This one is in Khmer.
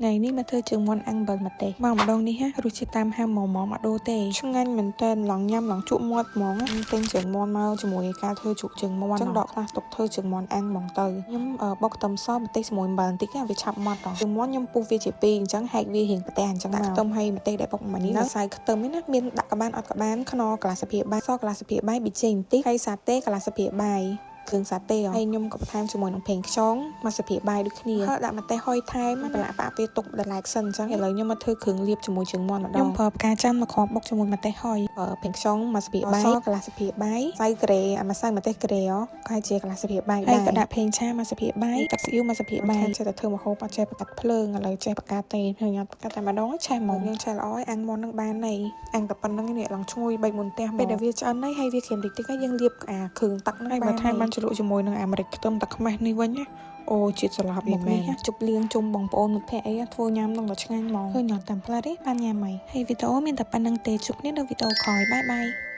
ថ្ងៃនេះមកធ្វើជើងមាន់អាំងអំបិលម្ទេសមកម្ដងនេះហ่ะរសជាតិតាមហាងហ្មងហ្មងអត់ដូរទេឆ្ងាញ់មែនតើឡងញ៉ាំឡងជក់មាត់ហ្មងខ្ញុំទិញជើងមាន់មកជាមួយការធ្វើជ្រូកជើងមាន់ចឹងដកខ្លះទុកធ្វើជើងមាន់អាំងហ្មងទៅខ្ញុំបុកខ្ទឹមសម្ទេសជាមួយអំបិលបន្តិចវាឆាប់ម៉ត់ជើងមាន់ខ្ញុំពុះវាជាពីរអញ្ចឹងហែកវារៀងប្រទេសអញ្ចឹងដាក់ខ្ទឹមហើយម្ទេសដែលបុកមកនេះម្សៅខ្ទឹមនេះណាមានដាក់ក៏បានអត់ក៏បានខ្នុរកន្លះស្លាបព្រាបាយសកន្លះស្លាបព្រាបាយប៊ីចេងបន្តិចហើយសាតេកន្លះស្លាបព្រាបាយគ្រឿងសាតេហើយខ្ញុំក៏បន្ថែមជាមួយនឹងប្រេងខ្យងមួយស្លាបព្រាបាយដូចគ្នាហើយដាក់ម្ទេសហុយថែមប្រឡាក់បាក់វាទុកដល់ឡែកសិនអញ្ចឹងឥឡូវខ្ញុំមកធ្វើគ្រឿងលាបជាមួយជើងមាន់ម្ដងខ្ញុំប្រើផ្កាច័ន្ទមកគ្រាប់បុកជាមួយម្ទេសហុយប្រេងខ្យងមួយស្លាបព្រាបាយសកន្លះស្លាបព្រាបាយសៅក្រេអាម្សៅម្ទេសក្រេក៏ជាកន្លះស្លាបព្រាបាយដែរហើយក៏ដាក់ប្រេងឆាមួយស្លាបព្រាបាយទឹកស៊ីអ៊ីវមួយស្លាបព្រាបាយចេះតែធ្វើម្ហូបអត់ចេះបង្កាត់ភ្លើងឥឡូវចេះបង្កាត់ទេឃើញអត់បង្កាត់តែម្ដងឆេះហ្មងយើងឆេះល្អឲ្យអាំងមាន់នឹងបានហើយអាំងតែប៉ុណ្្នឹងនេះឡងឈ្ងុយបែកមុនផ្ទះពេលដែលវាឆ្អិនហើយហើយវាក្រៀមតិចតិចហើយយើងលាបអាគ្រឿងទឹកហ្នឹងហើយបើថែមបានជ្រលក់ជាមួយនឹងអាម្រេចខ្ទឹមទឹកខ្មេះនេះវិញណាអូជាតិស្លាប់មកនេះជប់លៀងជុំបងប្អូនមិត្តភក្តិអីធ្វើញ៉ាំនឹងដល់ឆ្ងាញ់ហ្មងឃើញអត់តាមផ្លែទេបានញ៉ាំហើយហើយវីដេអូមានតែប៉ុណ្្នឹងទេជួបគ្នានៅវីដេអូក្រោយ bye bye.